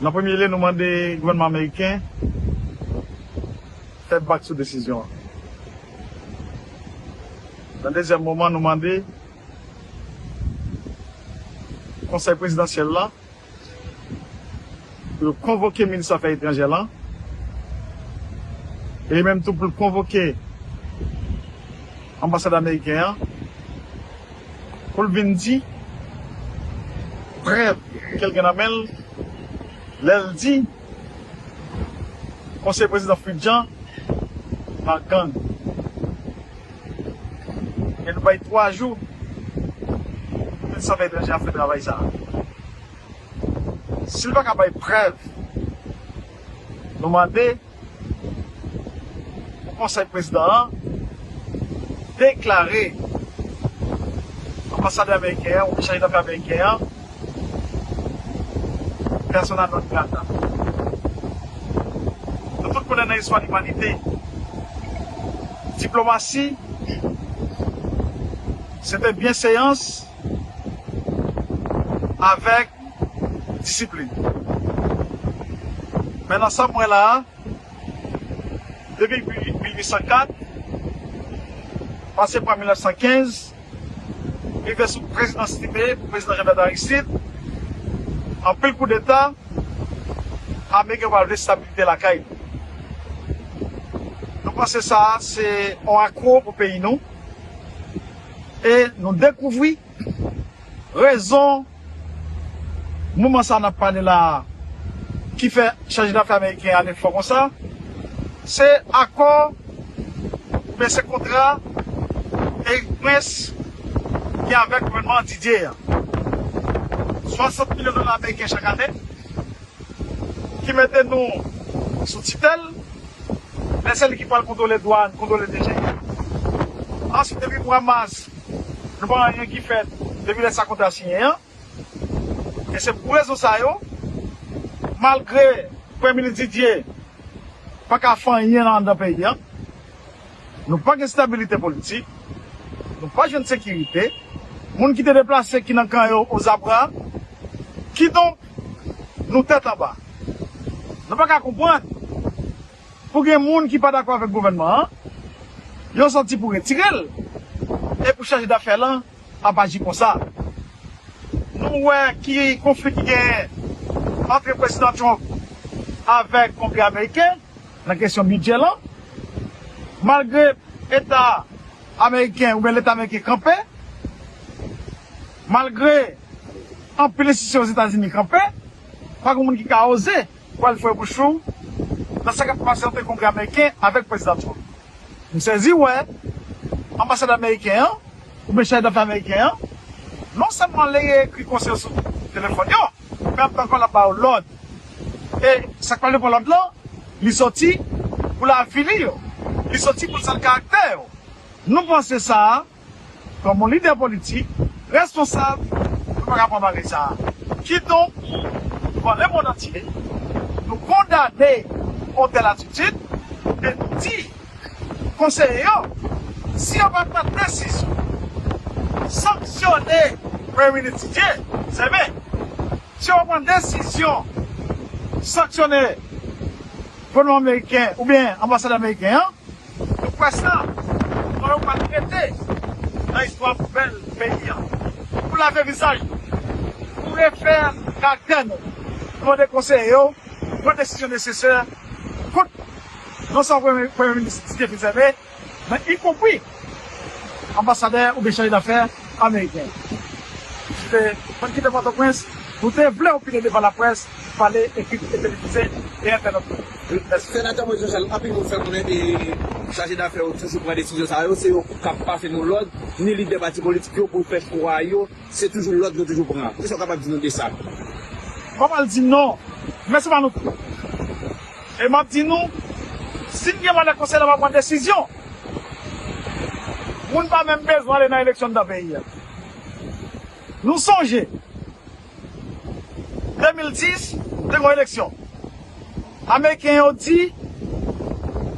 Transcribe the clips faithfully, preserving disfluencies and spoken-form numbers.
Nan premye lye, nou mande gouvènman ameriken fè bak sou desizyon an. Nan dezyèm moman, nou mande Konsèy Prezidansyèl la pou yo konvoke minis afè etranjè lan, e li menm tou pou l konvoke anbasadè ameriken an, pou l vin di prèv ke l gen nan men l, lè l di konseye prezidan Fritz Jean nan gang. E nou bay twa jou pou minis afè etranjè a fè travay sa a. Si l pa ka bay prèv, nou mande pou konsèy prezidan an deklare anbasadè ameriken an oubyen chaje dafè ameriken an persona non grata. Nou tout konnen nan istwa limanite, diplomasi se te byenseyans avèk disiplin. Men nan sa m wè la a, depi mil uit san kat, pase pran mil nèf san kenz, rive sou prezidan Stipe, prezidan Jean Bertrand Aristide, anpil koudeta, ameriken pa vle stabilite lakay nou. Nou panse sa a se yon akwo pou peyi nou, e nou dekouvri rezon moman sa n ap pale la a ki fè chaje dafè ameriken ale fò konsa, se akò oubyen se kontra Erik Prince gen avèk gouvènman Didier an. Swasant milyon dola ameriken chak ane, ki mete nou sou titèl, men se li ki pral kontwole dwàn, kontwole D G I. Answit, depi mwa mas, nou pa wè anyen ki fèt depi lè sa kontra siyen an. E se pou rezon sa yo, malgre Premye Minis Didier pa ka fè anyen nan anndan peyi a, nou pa gen stabilite politik, nou pa jwenn sekirite, moun ki te deplase ki nan kan yo ozabra, kidonk nou tèt anba. Nou pa ka konprann pou gen moun ki pa dakò avèk gouvènman an, yo sòti pou retire l, e pou chaje dafè lan ap aji konsa. Nou wè ki konfli ki genyen ant prezidan Trump avèk Kongrè ameriken nan kesyon bidjè lan. Malgre Eta ameriken oubyen Leta ameriken kanpe, malgre anpil enstitisyon Ozetazini kanpe, pa gen moun ki ka oze pral fouye bouch ou nan sa k ap pase ant Kongrè ameriken avèk prezidan Trump. M sezi wè anbasadè ameriken an oubyen chaje dafè ameriken an non sèlman li ekri konsèy yo sou telefòn yo, men ap dakò l ap ba yo lòd. E sa k pral pran lòd lan, li soti pou lavi li yo, li soti pou l sal karaktè yo. Nou panse sa a, kòm yon lidè politik responsab, nou pa ka pran bagay sa a. Kidonk, devan lemonn antye, nou kondane yon tèl atitid e nou di konseye yo, si yo pa pran desizyon sanksyone Premye Minis Didier, sève, si yo pa pran desizyon sanksyone gouvènman ameriken oubyen anbasadè ameriken an, nou kwè sa, non yo pral rete nan istwa pou bèl peyi a. Pou lave vizaj nou, pou refè karaktè nou, nou mande konseye yo pran desizyon nesesè kont non sèlman Premye, Premye Minis Didier Fils-Aimé, men ikonpri anbasadè oubyen chaje dafè ameriken. Se te, mwen ki te Pòtoprens, nou te vle opine devan laprès, pale, ekri e televize e entènòt yo. Mèsi. Senatè Moïse Jean Charles, anpil moun fè konnen e chaje dafè yo toujou pran desizyon sa yo, se yo k ap pase nou lòd, ni lidè pati politik yo pou fè chwa yo, se toujou lòd nou toujou pran. Kisa w kapab di nou de sa? Mwen pral di non, men se pa nou tou. E m ap di nou, si n gen malè konsèy la pa pran desizyon, moun pa menm bezwen ale nan eleksyon anndan peyi a. Nou sonje, de mil dis, te gen yon eleksyon. Ameriken yo di,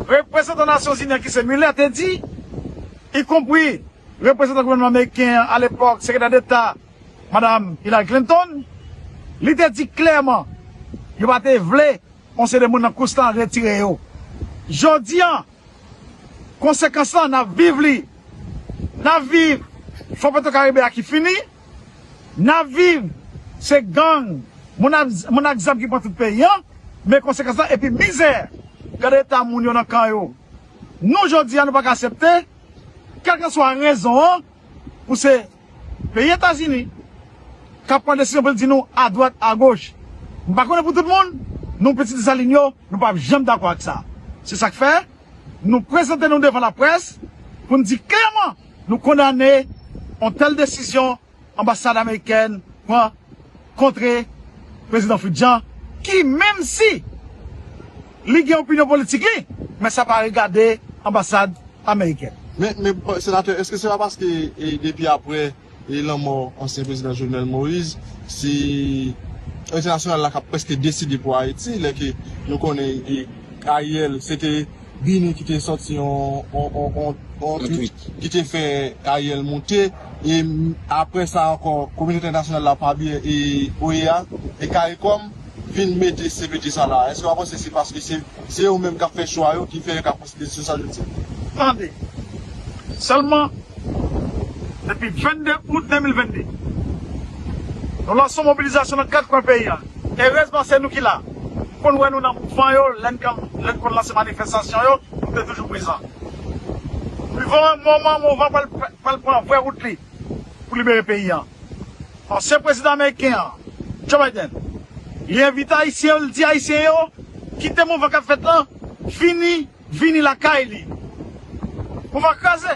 reprezantan Nasyonzini an ki se Muller te di, ikonpri reprezantan gouvènman ameriken an alepòk, sekretè deta, Madam Hillary Clinton, li te di klèman, Yo pa te vle yon seri de moun nan kous lan retire yo. Jodi a, konsekans lan, n ap viv li. N ap viv Fò Petro Karibe a ki fini. N ap viv, se gang, moun ak, moun ak zam ki pran tout peyi an. Men konsekans lan, epi mizè. Gade eta moun yo nan kan yo. Nou, jodi a, nou pa ka aksepte, kèlkeswa rezon an, pou se peyi Etazini k ap pran desizyon pou l di nou adwat, agoch. M pa konnen pou tout moun, nou pitit Desalin yo, nou p ap janm dakò ak sa. Se sa k fè, nou prezante nou devan laprès pou n di klèman nou kondane yon tèl desizyon anbasad amerikèn pran kontre prezidan Fritz Jean, ki, menm si li gen opinyon politik li, men sa pa regade anbasad amerikèn. Men, men, senatè, èske se pa paske, e, depi apre, e, lanmò ansyen prezidan Jovenel Moïse, si entènasyonal la k ap prèske deside pou Ayiti, lè ke nou konnen, e, Ariel, se te Bini ki te sòti yon, yon, yon, yon, yon tweet ki te fè Ariel monte. E m, apre sa ankò, kominote entènasyonal la pa byen, e O E A, e CARICOM vin mete C P T sa la. Èske w pa panse se paske se, se yo menm k ap fè chwa yo ki fè yo ka pran desizyon sa jodi a? Tande. Sèlman, depi vennde out de mil vennde, nou lanse yon mobilizasyon nan kat kwen peyi a. Erezman, se nou ki la. Konn wè nou nan mouvman yo, lè n konn, lè n konn lanse manifestasyon yo, nou te toujou prezan. Rive yon moman, mouvman pral, pral pran vrè wout li pou libere peyi a. Ansyen prezidan ameriken an, Joe Biden, li envite Ayisyen yo, li di Ayisyen yo, kite mouvman k ap fèt lan, vini, vini lakay li. Mouvman kraze.